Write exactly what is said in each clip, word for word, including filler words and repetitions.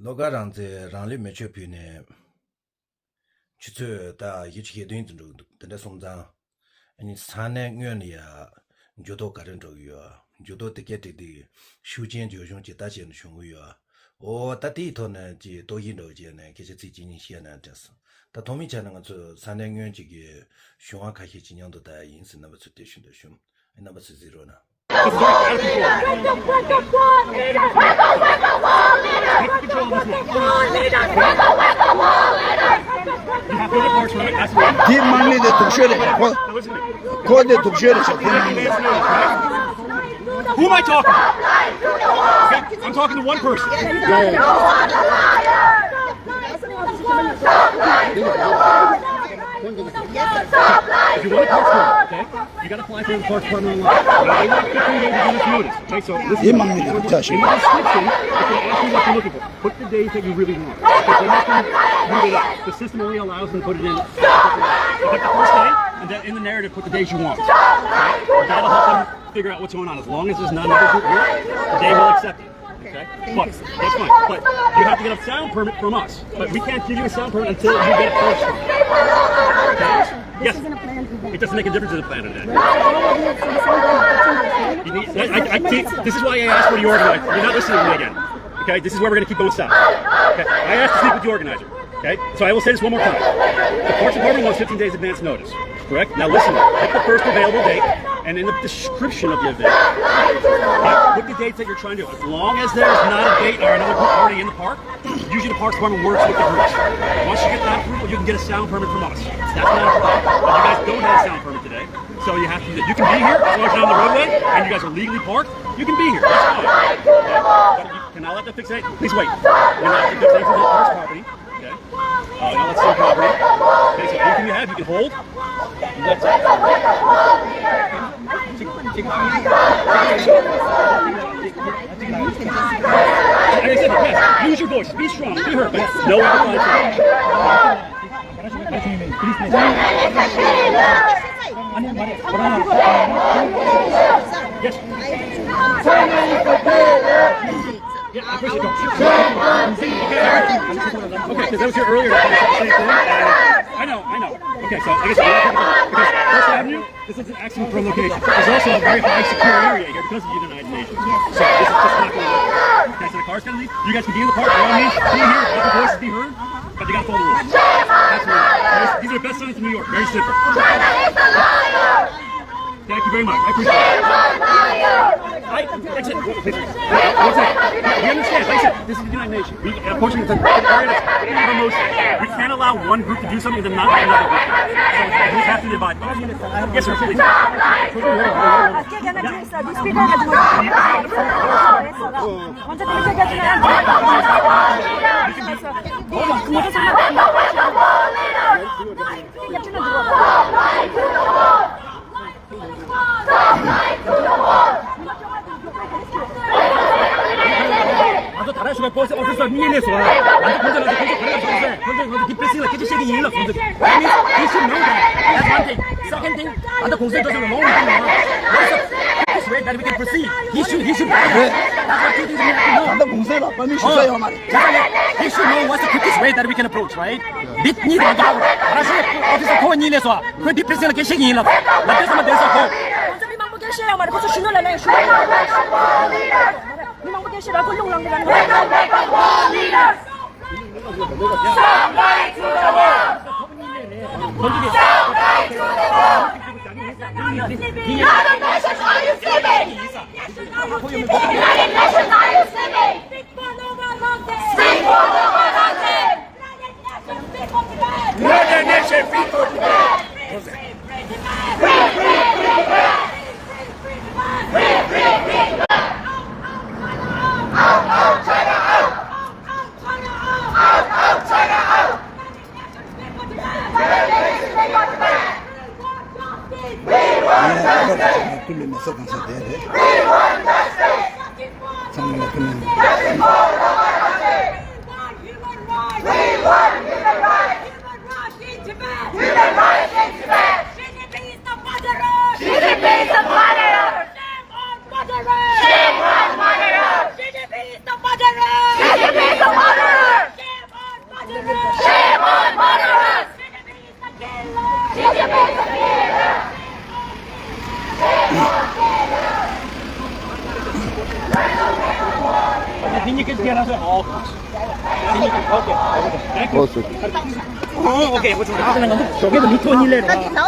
ལོ་འགའ་རང་ཚེ་རང་ལུས་མེ་མཆོད་ཕུལ་ནས། ཆུ་ཚོད་ད་བཞི་བཅུ་ཞེ་བདུན་དུ་འགྲོ་འདུག་དེ་འདྲ་སོང་ཙང་། ཨ་ནི་ས་གནས་སྔོན་ལ་ཡ་འགྱུར་ལྡོག་ག་རེ་འགྲོ་གི་ཡོད། འགྱུར་ལྡོག་དེ་གའི་འགྲིག་འདུག་ཤུགས་རྐྱེན་ཇོ་གཞུང་ཇི་ལྟར་བྱས་ནས་བྱུང་གི་ཡོད། འོ་ད་དེའི་ཐོག་ནས་ཀྱི་རྟོག་ཞིབ་འགྲོ་བྱས་ནས་སྐད་ཆ་ཚིག་གཅིག་གཉིས་བཤད་ན་འདྲ་སོང་། ད་ཐོག་མའི་ཆ་ནས་ང་ཚོ་ས་གནས་སྔོན་གྱི་གི་གཞུང་བ་ཁ་ཤས་ཀྱི་མཉམ་དུ་ད་ཡིན་ཟེར་རྣམ་པ་ཚོ་དེ་ཞུ་འདོད་བྱུང་། རྣམ་པ་ཚོས་གཟིགས་རོགས་གནང་། དེ་དམག་མི་དེ་སྡུག་ཤོས་རེད། ཁོ་ཁོ་དེ་སྡུག་ཤོས་རེད་ཤག་དེ་དམག་མི། Who am I talking to? I'm talking to one person. If you want a parts number, okay? You gotta apply for the parts department online. Now, they want fifteen days of notice. Okay, so listen. དེ་དམག་མི་དེ་སྡུག་ཤོས་རེད། In the description, it's gonna ask you what you're looking for. Put the days that you really want. Because they're not gonna move it up. The system only allows them to put it in. Put the first day, and then in the narrative, put the days you want. Okay? That'll help them figure out what's going on. As long as there's not another group here, they will accept it. Okay? But that's fine. But you have to get a sound permit from us. But we can't give you a sound permit until you get a parts permit. Okay? Yes. It doesn't make a difference in the plan today. You need, I, I, I, see, this is why I asked for the organizer. You're not listening to me again. Okay? This is where we're going to keep going south. Okay? I asked to speak with the organizer. Okay? So I will say this one more time. The parts department wants fifteen days advance notice. Correct? Now listen. Pick the first available date, and in the description of the event, okay, put the dates that you're trying to do. As long as there's not a date or another group already in the park, usually the parks department works with the groups. Once you get that approval, you can get a sound permit from us. That's not a problem. But you guys don't have a sound permit today, so you have to use it. You can be here as long as you're on the roadway and you guys are legally parked. You can be here. That's fine. But you cannot let that fix it. Please wait. We're not going to do anything to the parks property. Okay. Uh, now let's see property. Okay, so anything you have, you can hold. That's it. Like I said, yes, use your voice. Be strong. Be heard. But no other. Yes. Yeah, I appreciate it. Okay, because I was here earlier. I know, I know. Okay, so I guess because First Avenue, this is an excellent provocation. There's also a very high secure area here because of the United Nations. So this is just not going to work. Okay, so the car's going to leave. You guys can be in the park. By all means, be here. Let the voices be heard. But you got to follow the rules. Absolutely. These are the best signs in New York. Very simple. Thank you very much. I appreciate it. I, that's it. That's it. We understand. Like I said, this is the United Nations. We, unfortunately, it's an area that's of emotion. We can't allow one group to do something and then not another group. So we have to abide by it. Yes, sir. Please. ང་ཚོ་ད་ར་ཞུ་བའི་པོ་སི་ཨོ་ཕི་སར་གཉིས་སླེབས་སོང་ང་ཚོ་ཁོང་ཚོ་ལ་ཁོང་ཚོ་ག་རེ་ལབ་སོང་ཟེར། ཁོང་ཚོས་ང་ཚོ་ཌི་པི་སི་ལ་སྐད་ཆ་བཤད་ཀྱི་ཡིན་ལབ་སོང་ཟེར། That means we should know that. That's one thing. Second thing, ང་ཚོ་གོང་ས་མཆོག་ལ་ལོང་ཡིན་གྱི་མ་རེད། What is the quickest way that we can proceed? He should, he should. That's what two things we have to know. ད་ལྟ་གོང་ས་ལ་པར་མི་ཞུ་ས་ཡོད་མ་རེད། He should know what's the quickest way that we can approach, right? འདི་གཉིས་དང་འདྲ་བོ་ར་ཤི་ཡའི་ཨོ་ཕི་སར་ཁོ་བ་གཉིས་སླེབས་སོང་ང་། ཁོས་ཌི་པི་སི་ལ་སྐད་ཆ་བཤད་ཀྱི་ཡིན་ལབ། ང་ཚོ་མི་མང་པོ་སྐད་ཆ་བཤད་ཡོད་མ་རེད། ཁོ་ཚོ་གཞོན་ནུ་ལ་ལན་ཞུ། མི་མང་པོ་སྐད་ཆ་ར་ཁོ་རླུང་ལངས་ཀྱི་ར། United Nations, speak for Tibet! Free, free, free, free! Free, free, free, free! Free, free, free, free! Out, out, China, out! Out, out, China, out! Out, out, China, out! United Nations, speak for Tibet! We want justice! We want justice! ཀུན་ལས་མེ་སོ་གང་ས་དེ་རེད། We want justice! ཚང་མ་ལ་ཀུན་ལས་མེ། Justice for Roma Rajin! We want human rights! We want human rights! Human rights in Tibet! Human rights in Tibet! Xi Jinping is the murderer! Xi Jinping is the murderer! Shame on murderer! Shame on murderer! Xi Jinping is the murderer! Xi Jinping is the murderer! ཨོ་སི། ཨོ་ཨོ་ཁེ། ཞོགས་ཀས་མི་ཐོག་གཉིས་ལས་རེད།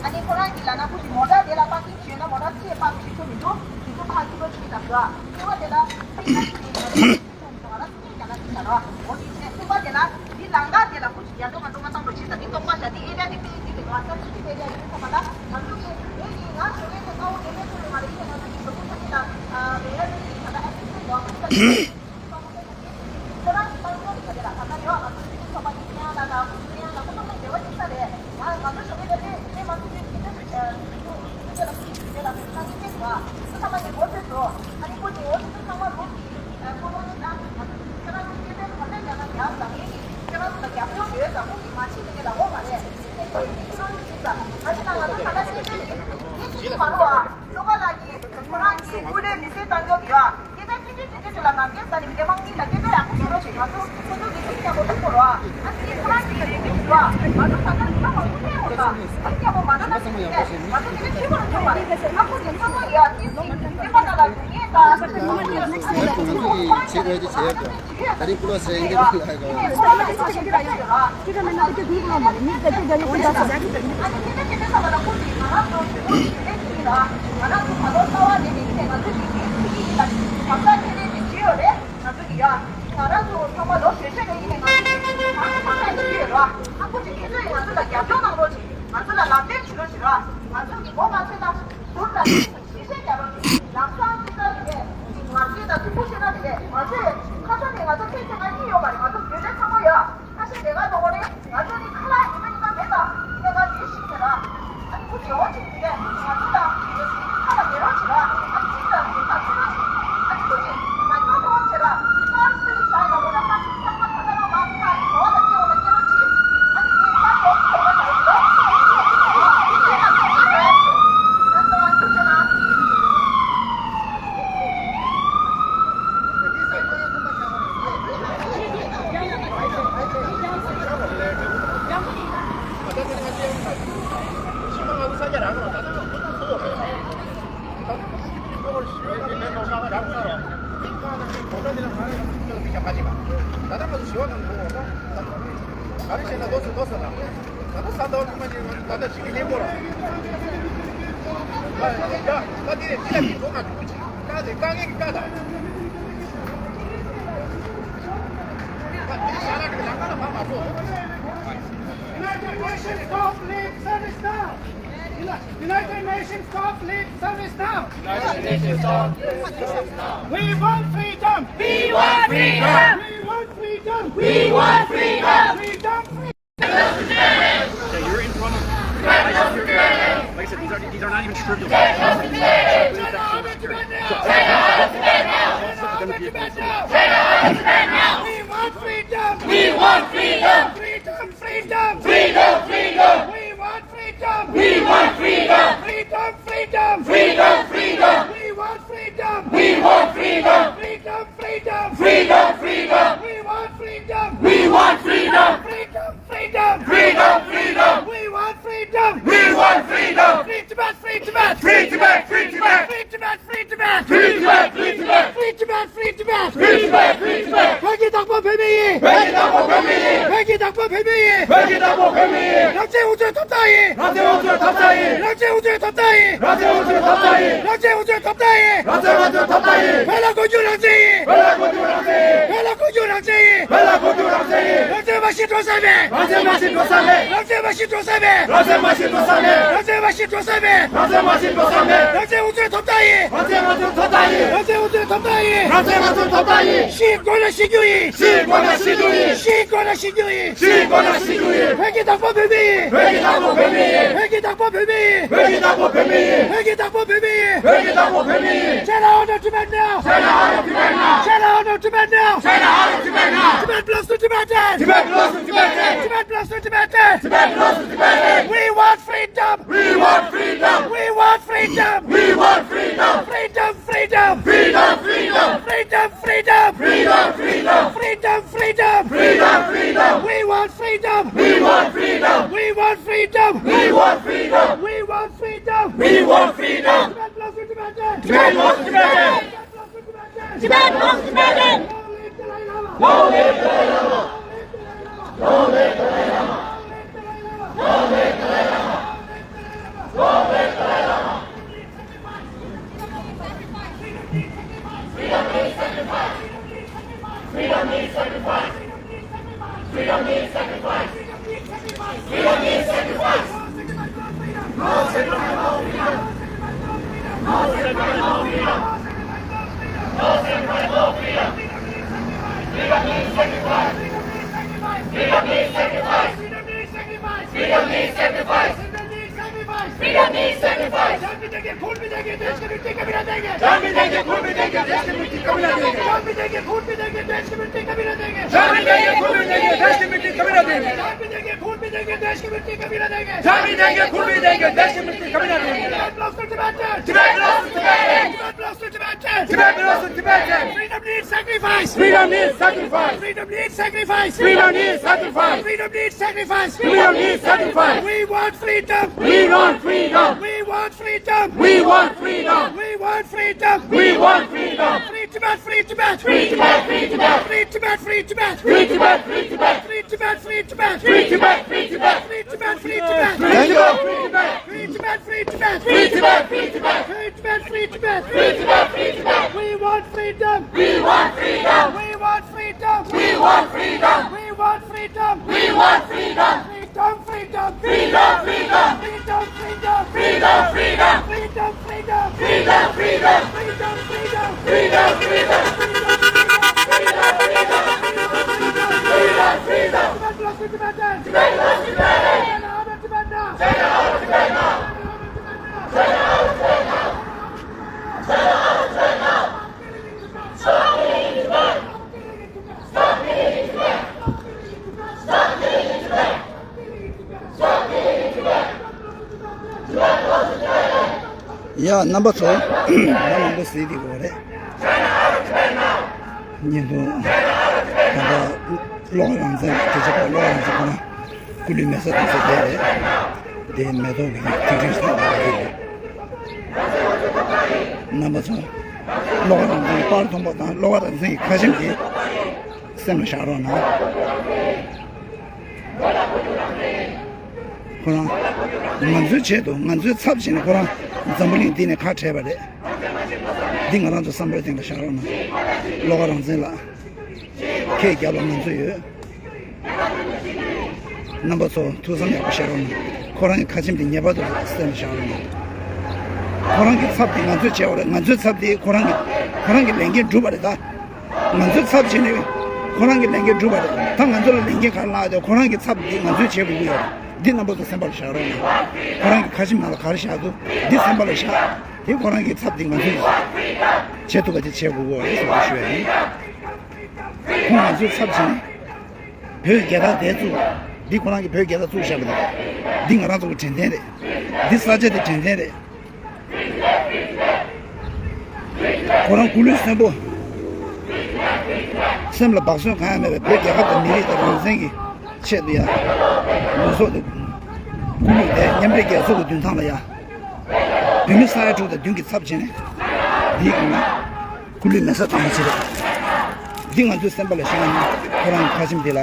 ཨ་ནི་ཁོ་རང་གི་ལ་ན་ཁུ་ཞིག་མོ་ཊ་དེ་ལ་པར་ཀིང་བྱས་ན་མོ་ཊ་ཚེ་པར་ཞིག་ཐུབ་མི་འདུག་དེ་ཚོ་ཕར་ཁྱི་ལོ་ཅིག་གི་དང་འདྲ། ཁྱི་བ་དེ་ལ་ཚེ་པར་ཞིག་ཐུབ་མི་འདུག་ང་ལ་ཚེ་ཡ་ན་ཅིག་བྱ་རོགས། འོ་དེ་ཚེ་ཚེ་པར་དེ་ལ་འདི་ལང་ཀ་དེ་ལ་ཁུ་ཞིག་ཡ་འགྲོ་ང་འགྲོ་མ་བཏང་འགྲོ་ཅིག་ད་འདི་རྟོག་པ་བྱ་དེ་ཨེ་ར་དེ་པེ་དེ་དེ་ང་ཚ་ཚུ་ཅིག་ཨེ་ར་ཡིན་ཚ་མ་ལ་ང་ཚོ་གི་ཨེ་ཡིན་ང་ཞོགས་ཨེ་དེ་ཀ་བོ་དེ་མེད་ཚུ་ལ་མ་རེད་ཡིན་ན་ང་ཚོ་གི་ཞོགས་ཁུ་ཚ་དེ་ལ་ཨ་མེ་ཡ་དེ་ད་ད་ཨེ་ཚུ་ཚུ་ལ་ཁུ་ཚ་དེ། ཁྱོད་རང་གི་བཏང་སྙོམས་ཀྱི་བྱ་དེ་ལ་ད་ལྟ་ཡོད་ང་ཚོ་སྤྱི་ཚོགས་ཚོགས་པ་ཡིན་ཡང་ལ་དང་ཁུ་ཚོ་ཡང་ལ་ཁོ་ཚོ་ལ་འབྲེལ་བ་ཅིག་ས་རེད། ང་ང་ཚོ་ཞོགས་པའི་ལས་དེ་དེ་མ་ཚུགས་དུས་དེ་ཚོ་ཁྱོད་ཚོ་ལ་ཁུ་ཚོ་ལ་ཁུ་ཚོ་ལ་ཁུ་ཚོ་ཚང་མ་ལོ་གི་ཁོ་ཚོ་ཨ་ནི་ཁོ་ཚོ་འོ་ཚོ་ཚང་མ་ལོ་གི་ཁོ་ཚོ་ནི་ད་ང་ཚོ་ཁྱོད་རང་ཚོ་སྐྱེ་ཚན་ག་ཚད་ཡང་ན་ཡག་ཙམ་ཡིན་ཁྱོད་རང་ཚོ་ལ་རྒྱབ་སྐྱོར་ཡོད་ཙམ་ཁོ་གི་མ་ཕྱི་ནས་ལ་འོ་མ་རེད། དེ་ཚོ་ཡིན་ཁྱོད་རང་ཚོ་ཡིན་ཙམ་ང་ཚོ་ད་ང་ཚོ་ད་ལྟ་སྐྱེ་ཚན་ཡིན་ཡིན་ཁྱོད་ཚོ་མ་རོ་ཨ། ལྷོ་ཁ་ལགས་ཀྱིས་ཁོ་རང་གིས་སྐུ་ལས་མི་སེར་བཏང་རྒྱུ་ཡོད། སྐད་ཆ་ཆུང་ཆུང་ཆུང་ཆུང་ལ་ནམ་རྒྱུན་ས་ནས་མི་དམངས་གཉིས་ལ་སྐད་ཆ་ཡག་པོ་ཤོད་རོགས་བྱེད། ང་ཚོ་ཁོ་ཚོ་གི་ཚིག་ཡག་པོ་ཐུག་དགོས་རོགས། ཨ་ནི་ཁོ་རང་གིས་རེད་མི་འདུག་རོགས། ང་ཚོ་ད་ལྟ་མི་མང་མང་པོ་བསྟན་དགོས་ད། ཨ་ནི་ཡག་པོ་མ་འདྲ་ན་ཞིག་བྱས་ང་ཚོ་དེ་འདྲ་བྱེད་དགོས་རོགས་ཐུབ་པ་རེད། ཨ་ཁོ་ཚོ་ཚང་མ་ཡ་ཏི་སི་སེམས་པ་ནང་ལ་སྡུག་བསྔལ་དང་ཁོ་ཚོ་ཡ་ཁོ་ཚོ་གི་ཆེད་དུ་ཡ་ཅི་བྱས་ཡོད་དོ། ད་རིང་ཀུ་ལོ་སེང་གེ་ལ་ལ་གོ། ཁ་ཤས་ནས་ང་ཚོ་ཐེངས་ཆེ་ང་གཉིས་ཡོད་པ་རེད། ང་ཚོ་བོད་ལས་ཚང་མ་ཡོད། ཁ་ཤས་ནས་ང་ཚོ་ཁོ་རེ་ང་ཚོ་ནི་ཁ་ལག་ཉི་མ་ཉི་མ་མེད་ད། ཡིན་ནའི་ང་ཉིན་ཤིག་ཟེར་ར། ཨ་ནི་ཁོ་ཇོ་བོ་ཅིག་དེ་གས་ང་ཚོ་དང་ཁ་ལ་ཉེ་རོགས་བྱེད་ར། ཨ་ནི་ཅིག་ལ་ཅིག་ལ་ཁྱེར་རོགས་བྱེད། ཨ་ནི་ཁོ་ཅིག་ང་ཉོ་ཐོག་བྱེད་ར། ཁ་སི་ལི་ཤ་ཡ་ལ་ཁོ་ལ་ཁ་ཅིག་ཚང་མ་ད་ལྟ་ལ་མ་ཁ་ཇོ་བོ་ལ་སྐྱེ་བོ་ལ་སྐྱེ་རོགས་བྱེད། ཨ་ནི་ངས་ཁ་ཇོ་བོ་ཇོ་བོ་ལ་ཡོད། ཨ་ནི་ཁྱེད་ལ་ཁྱེད་ལ་ཁྱེད་ལ། United Nations top lead service now! United Nations top lead service now! United Nations top lead service now! We want freedom! We want freedom! We want freedom! We want freedom! Freedom! That you're in front of. Like I said, these are, these are not even trivial. We want freedom! We want freedom! Freedom! Freedom! Freedom! Freedom! We want freedom! We want freedom! Freedom! Freedom! Freedom! Freedom! We want freedom! We want freedom! Freedom! Freedom! Freedom! Freedom! We want freedom! We want freedom! Freedom! Freedom! Freedom! Freedom! We want freedom! We want freedom! Free Tibet! Free Tibet! Free Tibet! Free Tibet! Free Tibet! Free Tibet! Free Tibet! Free Tibet! Free Tibet! Free Tibet! Free Tibet! བོད་ཀྱི་བདག་པོ་བོད་མི་ཡིན། བོད་ཀྱི་བདག་པོ་བོད་མི་ཡིན། བོད་ཀྱི་བདག་པོ་བོད་མི་ཡིན། བོད་ཀྱི་བདག་པོ་བོད་མི་ཡིན། རང་བཙན་དབང་དུད་ཐོབ་ཐང་ཡིན། རང་བཙན་དབང་དུད་ཐོབ་ཐང་ཡིན། རང་བཙན་དབང་དུད་ཐོབ་ཐང་ཡིན། རང་བཙན་དབང་དུད་ཐོབ་ཐང་ཡིན། རང་བཙན་དབང་དུད་ཐོབ་ཐང་ཡིན། བོད་ལ་འགོ་རྒྱུ་རང་བཙན་ཡིན། བོད་ལ་འགོ་རྒྱུ་རང་བཙན་ཡིན། བོད་ལ་འགོ་རྒྱུ་རང་བཙན་ཡིན། བོད་ལ་འགོ་རྒྱུ་རང་བཙན་ཡིན། རང་བཙན་ ཞིག་འགྲོ་ས་མེད། རང་བཙན་མ་ཞིག་འགྲོ་ས་མེད། རང་བཙན་མ་ཞིག་འགྲོ་ས་མེད། རང་བཙན་མ་ཞིག་འགྲོ་ས་མེད། རང་བཙན་མ་ཞིག་འགྲོ་ས་མེད། རང་བཙན་མ་ཞིག་འགྲོ་ས་མེད། རང་བཙན་འུ་ཚོས་ཐོབ་ཐང་ཡིན། རང་བཙན་ང་ཚོའི་ཐོབ་ཐང་ཡིན། རང་བཙན་འུ་ཚོའི་ཐོབ་ཐང་ཡིན། རང་བཙན་ང་ཚོའི་ཐོབ་ཐང་ཡིན། ཤི་དགོས་ན་ཤི་རྒྱུ་ཡིན། ཤི་དགོས་ན་ཤི་རྒྱུ་ཡིན། ཤི་དགོས་ན་ཤི་རྒྱུ་ཡིན། ཤི་དགོས་ན་ཤི་རྒྱུ་ཡིན། བོད་ཀྱི་བདག་པོ་བོད་མི་ཡིན། བོད་ཀྱི་བདག་པོ་བོད་མི་ཡིན། བོད་ཀྱི་བདག་པོ་བོད་མི་ཡིན། བོད་ཀྱི་བདག་པོ་བོད་མི་ཡིན། བོད་ཀྱི་བདག་པོ་བོད་མི་ཡིན། བོད་ཀྱི་བདག་པོ་བོད་མི་ཡིན། China out of Tibet now! China out of Tibet now! China out of Tibet now! China out of Tibet now! Tibet belongs to Tibetans! Tibet belongs to Tibetans! Tibet belongs to Tibetans! Tibet belongs to Tibetans! We want freedom! We want freedom! We want freedom! We want freedom! Freedom! Freedom! Freedom! Freedom! Freedom! Freedom! Freedom! Freedom! Freedom! Freedom! Freedom! We want freedom! We want freedom! We want freedom! We want freedom! We want freedom! We want freedom! Tibet belongs to Tibetans! Tibet belongs to Tibetans! Tibet belongs to Tibetans! Long live Dalai Lama! Long live Dalai Lama! Long live Dalai Lama! Long live Dalai Lama! Long live Dalai Lama! Freedom needs sacrifice! Freedom needs sacrifice! Freedom needs sacrifice! Freedom needs sacrifice! No sacrifice, no freedom! No sacrifice, no freedom! No sacrifice, no freedom! Freedom needs sacrifice! Freedom needs sacrifice! Freedom needs sacrifice! Freedom needs sacrifice! Freedom needs sacrifice! Freedom needs sacrifice! जान भी देंगे, खून भी देंगे, देश की मिट्टी कभी ना देंगे। जान भी देंगे, खून भी देंगे, देश की मिट्टी कभी ना देंगे। जान भी देंगे, खून भी देंगे, देश की मिट्टी कभी ना देंगे। जान भी देंगे, खून भी देंगे, देश की मिट्टी कभी ना देंगे। जान भी देंगे, खून भी देंगे, देश की मिट्टी कभी ना देंगे। जान भी देंगे, खून भी देंगे, देश की मिट्टी कभी ना देंगे। Tibet belongs to Tibetans. Tibet belongs to Tibetans. Tibet belongs to Tibetans. Tibet belongs to Tibetans. Freedom needs sacrifice. Freedom needs sacrifice. Freedom needs sacrifice. Freedom needs sacrifice. Freedom needs sacrifice. Freedom needs sacrifice. We want freedom. We want freedom. We want freedom. We want freedom. We want freedom. We want freedom. Free Tibet, free Tibet. Free Tibet, free Tibet. Free Tibet, free Tibet. Free Tibet, free Tibet. Free Tibet, free Tibet. Free Tibet, free Tibet. Free Tibet, free Tibet. Thank you. Free Tibet, free Tibet. Free Tibet, free Tibet. Free Tibet, free Tibet. Free Tibet, free Tibet. We want freedom. We want freedom. We want freedom. We want freedom. We want freedom. We want freedom. Freedom, freedom. Freedom, freedom. Freedom, freedom. Freedom, freedom. Freedom, freedom. Freedom, freedom. Freedom, freedom. Freedom, freedom. Freedom, freedom. Freedom, freedom. Tibet belongs to Tibetans. Tibet belongs to Tibetans. China out of Tibet now. China out of Tibet now. China out of Tibet now. China out of Tibet now. China out of Tibet now. Stop killing in Tibet. Stop killing in Tibet. Stop killing in Tibet. Stop killing in Tibet. Stop killing in Tibet. Stop killing in Tibet. ཡ། རྣམ་པ་ཚོ། ང་མང་པོ་ཟེར་བསྡད་ཡོད་རེད། བརྙན་ཐུང་། ད་ལྟ་བློ་དགའ་རང་བཙན་ལ། དེ་ཆེད་པ་བློ་དགའ་རང་བཙན་ཁོ་རང་སྐུ་ལུས་མེ་སྲེག་བཏང་ས་དེ་རེད། དེ་མེ་ཏོག་གི་ཐིག་ཕྲེང་ཞིག་བཏང་ས་དེ་རེད། རྣམ་པ་ཚོ། བློ་དགའ་རང་བཙན་གྱི་པར་མཐོང་པ་དང་། བློ་དགའ་རང་བཙན་གྱི་ཁ་ཆེམས་དེ་སེམས་ལ་བཞག་རོགས་གནང་། ཁོ་རང་། ང་ཚོའི་ཆེད་དུ། ང་ཚོའི་ཚབ་བྱས་ནས་ཁོ་རང་འཛམ་བུ་གླིང་འདི་ནས་ཁ་བྲལ་བ་རེད། འདི་ང་རང་ཚོ་བསམ་བློའི་སྟེང་ལ་བཞག་རོགས་གནང་། བློ་དགའ་རང་བཙན་ལགས། ཁྱེད་རྒྱབ་ལ་ང་ཚོ་ཡོད། རྣམ་པ་ཚོ་ཐུགས་བསམ་ཡག་པོ་བཞག་རོགས་གནང་། ཁོ་རང་གི་ཁ་ཆེམས་དེ་ངེས་པར་དུ་སེམས་ལ་བཞག་རོགས་གནང་། ཁོ་རང་གི་ཚབ་དེ་ང་ཚོས་བྱས་པ་རེད། ང་ཚོའི་ཚབ་དེ་ཁོ་རང་གི་ཁོ་རང་གི་ལས་འགན་སྒྲུབ་པ་རེད་ད། ང་ཚོའི་ཚབ་བྱས་ནས་ཁོ་རང་གི་ལས་འགན་སྒྲུབ་པ་རེད། ད་ང་ཚོ་ལ་ལས་འགན་ག་རེ་ལངས་ཡོད་དེ། ཁོ་རང་གི་ཚབ་འདི་ང་ཚོས་བྱེད་དགོས་ཀྱི་ཡོད་རེད། འདི་རྣམ་པ་ཚོ་སེམས་པ་ལ་བཞག་རོགས་གནང་། ཁོ་རང་གི་ཁ་ཆེམས་ནང་ལ་ག་རེ་བཞག་འདུག་འདི་སེམས་པ་ལ་བཞག་དེ་ཁོ་རང་གི་ཚབ་འདི་ང་ཚོས་བྱེད་ཐུབ་པ་དེ་བྱེད་དགོས་ཀྱི་ཡོད་རེད་ཟེར་བ་ཞུ་ཡ་ཡིན། ཁོང་ང་ཚོའི་ཚབ་བྱས་ནས་བོད་རྒྱལ་དར་དེ་བཙུགས། འདི་ཁོ་རང་གིས་བོད་རྒྱལ་དར་བཙུགས་བཞག་པ་རེད། འདི་ང་རང་ཚོ་གི་དྲན་རྟེན་རེད། འདི་ས་ཆ་དེ་དྲན་རྟེན་རེད། ཁོ་རང་སྐུ་ལུས་གསོན་པོ། སེམས་ལ་བག་ཟོན་གང་ཡང་མེད་པའི་བོད་རྒྱལ་ཁབ་དང་མི་རིགས་དང་རང་བཙན་གྱི་ཆེད་དུ་ཡ། ལུས་སྲོག་དེ། སྐུ་ལུས་དེ་མཉམ་འབྲེལ་རྒྱལ་ཚོགས་ཀྱི་མདུན་ཐང་ལ་ཡ། བོད་མི་ས་ཡ་དྲུག་དང་བདུན་གྱི་ཚབ་བྱས་ནས། འདིའི་སྒང་ལ། སྐུ་ལུས་མེ་སྲེག་བཏང་བ་ཅི་རེད། འདི་ང་ཚོའི་སེམས་པ་ལ་བཞག་ན། ཁོ་རང་གི་ཁ་ཆེམས་འདི་ལ།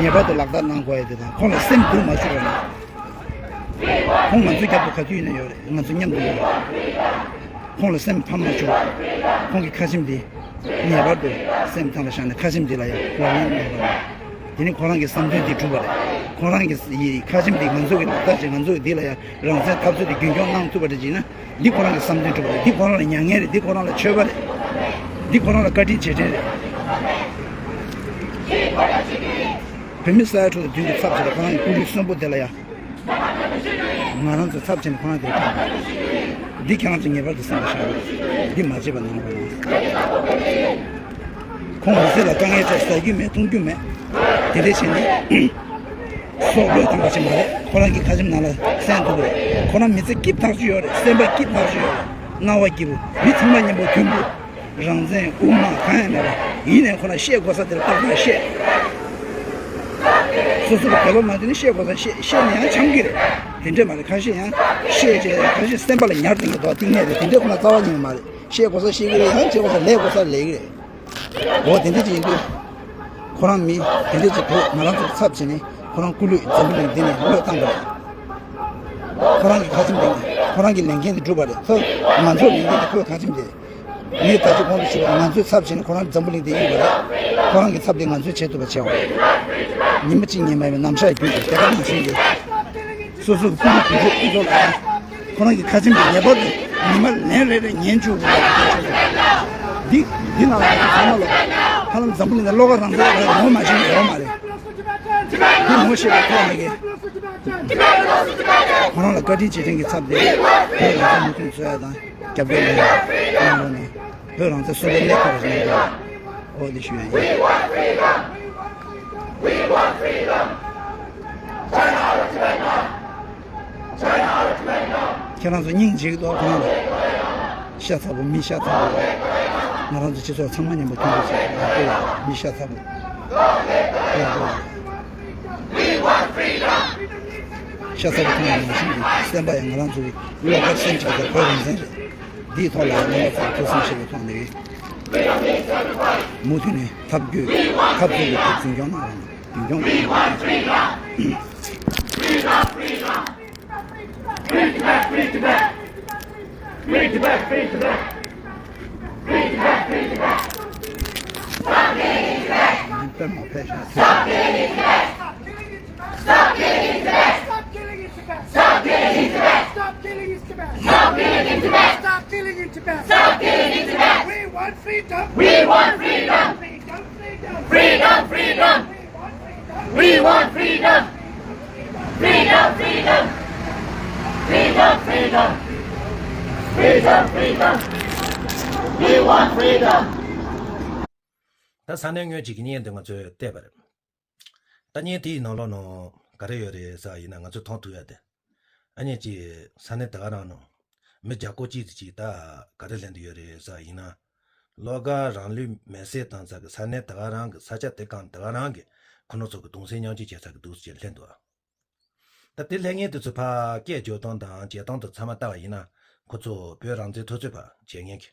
ངེས་པར་དུ་ལག་བསྟར་གནང་དགོས་ཡ་དེ་དང་། ཁོང་ལ་སེམས་སྡུག་མ་བྱུང་བ་ན། ཁོང་ང་ཚོའི་རྒྱབ་ཏུ་ག་དུས་ཡིན་ན་ཡོད་རེད། ང་ཚོ་མཉམ་དུ་ཡོད་རེད། ཁོང་ལ་སེམས་ཕམ་མ་བྱུང་། ཁོང་གི་ཁ་ཆེམས་འདི་ངེས་པར་དུ་སེམས་གཏིང་ལ་བཞག་ནས། ཁ་ཆེམས་འདི་ལ་ཡང་ལག་ལེན་གནང་དགོས་རེད། དེ་ནི་ཁོ་རང་གི་བསམ་དོན་འདི་གྲུབ་པ་རེད། ཁོ་རང་གི་ཡི་ཁ་ཆེམས་འདི་ང་ཚོ་གི་ལག་བསྟར་བྱས། ང་ཚོ་གི་འདི་ལ་ཡང་རང་བཙན་འཐབ་རྩོད་འདི་རྒྱུན་འཁྱོངས་གནང་ཐུབ་པ་རེད་ཅེ་ན། འདི་ཁོ་རང་གི་བསམ་དོན་གྲུབ་པ་རེད། འདི་ཁོ་རང་ལ་མྱ་ངན་རེད། འདི་ཁོ་རང་ལ་ཆོས་པ་རེད། འདི་ཁོ་རང་ལ་བཀའ་དྲིན་རྗེས་དྲན་རེད། བོད་མི་ས་ཡ་དྲུག་དང་བདུན་གྱི་ཚབ་བྱས་ལ་ཁོ་རང་གི་སྐུ་ལུས་གསོན་པོ་དེ་ལ་ཡང་ང་རང་ཚོའི་ཚབ་བྱས་ནས་ཁོ་རང་དེར་བཀྲམ་པ། འདི་ཁྱེད་རང་ཚོ་ངེས་པར་དུ་གསན་པར་ཤོག་འདི་མ་བརྗེད་པ་གནང་རོགས་གནང་། ཁོང་མི་ཚེ་ལ་དཀའ་ངལ་འཕྲད། ཟ་རྒྱུ་མེད། འཐུང་རྒྱུ་མེད། དེ་འདྲས་བྱས་ནས་སྲོག་བློས་བཏང་བ་ཞིག་མ་རེད། ཁོ་རང་གི་ཁ་ཆེམས་ནང་ལ་གསན་ཐུབ་རེད། ཁོ་རང་མི་ཚེ་སྐྱིད་ཐག་ཆོད་ཡོད་རེད། སེམས་པ་སྐྱིད་ཐག་ཆོད་ཡོད་རེད། སྣང་བ་སྐྱིད་པོ། མི་ཚང་མ་མཉམ་པོ་མཐུན་པོ། རང་བཙན་དབུ་མ་གང་ཡང་མེད་པ། ཡིན་ནའི་ཁོ་རང་བཤད་དགོས་ས་དེར་ཏག་ཏག་བཤད། སོ་སོ་གི་བོད་པ་མ་དེ་ནི་བཤད་དགོས་ས་བཤད། བཤད་ནས་ཡང་འཆམ་གི་རེད། དེ་འདྲས་མ་རེད། ཁ་ཤས་ཡང་བཤད་བྱས། ཁ་ཤས་སེམས་པ་ལ་ཉར་བསྡད་མཁན་འདུག་གཏིང་ནས་རེད། དེ་འདྲས་ཁོ་ན་རྩ་བ་ཉིད་ནས་མ་རེད། བཤད་དགོས་ས་བཤད་གི་རེད། ཡང་བྱེད་དགོས་ས་ལས་དགོས་ས་ལས་གི་རེད། འོ་དེ་འདྲས་ཅིག་ཡིན་དུས། ཁོ་རང་མི་དེ་འདྲས་ཅིག་བོད་ང་རང་ཚོར་ཚབ་བྱས་ནས་ཁོ་རང་སྐུ་ལུས་འཛམ་བུ་གླིང་འདི་ནས་བློས་བཏང་པ་རེད། ཁོ་རང་གི་ཁ་ཆེམས་དེ་ཁོ་རང་གི་ལས་འགན་དེ་འགྲུབ་པ་རེད། ཁོ་ང་ཚོའི་ལས་འགན་དེ་ཁོའི་ཁ་ཆེམས་དེ། ངས་ད་ཅི་གོང་དུ་ཞུས་པ། ང་ཚོའི་ཚབ་བྱས་ནས་ཁོ་རང་འཛམ་བུ་གླིང་འདི་གཡུགས་པ་རེད། ཁོ་རང་གི་ཚབ་དེ་ང་ཚོས་བྱེད་ཐུབ་པ་བྱེད་དགོས། ཉི་མ་གཅིག་ཉི་མ་ཡིན་པའི་ནམ་ཞག་ཡོད་ཀྱི་རེད། དེ་ག་ནང་བཞིན་གྱི་སོ་སོ་གི་སྤུན་ཀྱག་བུ་ཕྲུག་ཁོ་ཚོ་ལ་ཁོ་རང་གི་ཁ་ཆེམས་དེ་ངེས་པར་དུ་ཉི་མ་ལན་རེ་རེ་ཉན་བཅུག་དགོས་པ་འདི་ནང་ལ་ཚང་མ་ལ་ཧ་ལམ་འཛམ་བུ་གླིང་ནས་བློ་དགའ་རང་བཙན་ཡོད་མ་བྱུང་ཡོད་མ་རེད། འདི་ངོ་ཤེས་པའི་ཐོག་ནས་ཀྱི་ཁོ་རང་ལ་བཀའ་དྲིན་རྗེས་དྲན་གྱི་ཚབ་དེ་བོད་རང་བཙན་མུ་མཐུད་འཚོལ་ཡ་དང་རྒྱབ་སྐྱོར་ཡོད་ཡ་གནང་རོགས་ནས་བོད་རང་བཙན་སྲུང་བའི་གནས་ཁག་རེ་གནང་རོགས། འོ་འདི་ཞུ་ཡ་ཡིན། ཁྱེད་རང་ཚོ་སྙིང་རྗེ་གི་འདུག་ཁོ་རང་ལ་ཤ་ཚ་པོ། མི་ཤ་ཚ་པོ། ང་རང་ཚོ་སྤྱི་ཚོགས་ཚང་མ་མཉམ་པོ་མཐུན་པོ་བྱས་ཡག་པོ་ཡོད། མི་ཤ་ཚ་པོ་ཡག་པོ། ཤ་ཚ་པོ་ཁོང་ཡང་ནང་བཞིན་གྱི་སེམས་པ་ཡང་ང་རང་ཚོའི་བློ་དཀར་སེམས་ཅན་དང་བོད་རང་བཙན་རེད། འདིའི་ཐོག་ལ་རྣམ་པ་ཚོས་ཐུགས་བསམ་བཞེས་པའི་ཐོག་ནས་མུ་མཐུད་ནས་འཐབ་རྒྱུ་འཐབ་རྩོད་ཀྱི་འཛིན་སྐྱོང་གནང་རོགས། རྒྱུན་འཁྱོངས་གནང་རོགས། Free Tibet, free Tibet. Free Tibet, free Tibet. Free Tibet, free Tibet. Stop killing in Tibet. Stop killing in Tibet. Stop killing in Tibet. Stop killing in Tibet. Stop killing in Tibet. Stop killing in Tibet. Stop killing in Tibet. Stop killing in Tibet. We want freedom. We want freedom. Freedom, freedom. Freedom, freedom. We want freedom. We want freedom. Freedom, freedom. Freedom, freedom. Freedom, freedom. We want freedom. ད་ས་གནས་དངོས་གཅིག་གི་བརྙན་དེ་ང་ཚོས་བལྟས་པ་རེད། ད་བརྙན་དེའི་ནང་ལོགས་ནང་ག་རེ་ཡོད་རེད་ཟེར་བ་ཡིན་ན། ང་ཚོས་མཐོང་ཐུབ་ཡ་དེ། ཨ་ནི་ཅིག་ས་གནས་དེ་ག་རང་ནང་མི་བརྒྱ་སྐོར་ཅིག་དེ་ཅིག་ད་ག་རེ་ལེན་དུ་ཡོད་རེད་ཟེར་བ་ཡིན་ན། བློ་དགའ་རང་ལུས་མེར་སྲེག་བཏང་ས་གི་ས་གནས་དེ་ག་རང་གི་ས་ཆ་དེ་གང་དེ་ག་རང་གི་ཁོ་རང་ཚོ་གི་གདུང་སེམས་མཉམ་སྐྱེད་བྱེད་ས་གི་འདུག་ཅེས་ལྷན་འདུག་ད་དེ་ལྷན་ངེས་དེ་ཚོ་ཕ་སྐད་བརྗོད་སྟངས་དང་བྱེད་སྟངས་དེ་ཚང་མ་ལྟ་བ་ཡིན་ན། ཁོ་ཚོ་བོད་རང་བཙན་འཐབ་རྩོད་པ་བྱེད་མཁན་གི་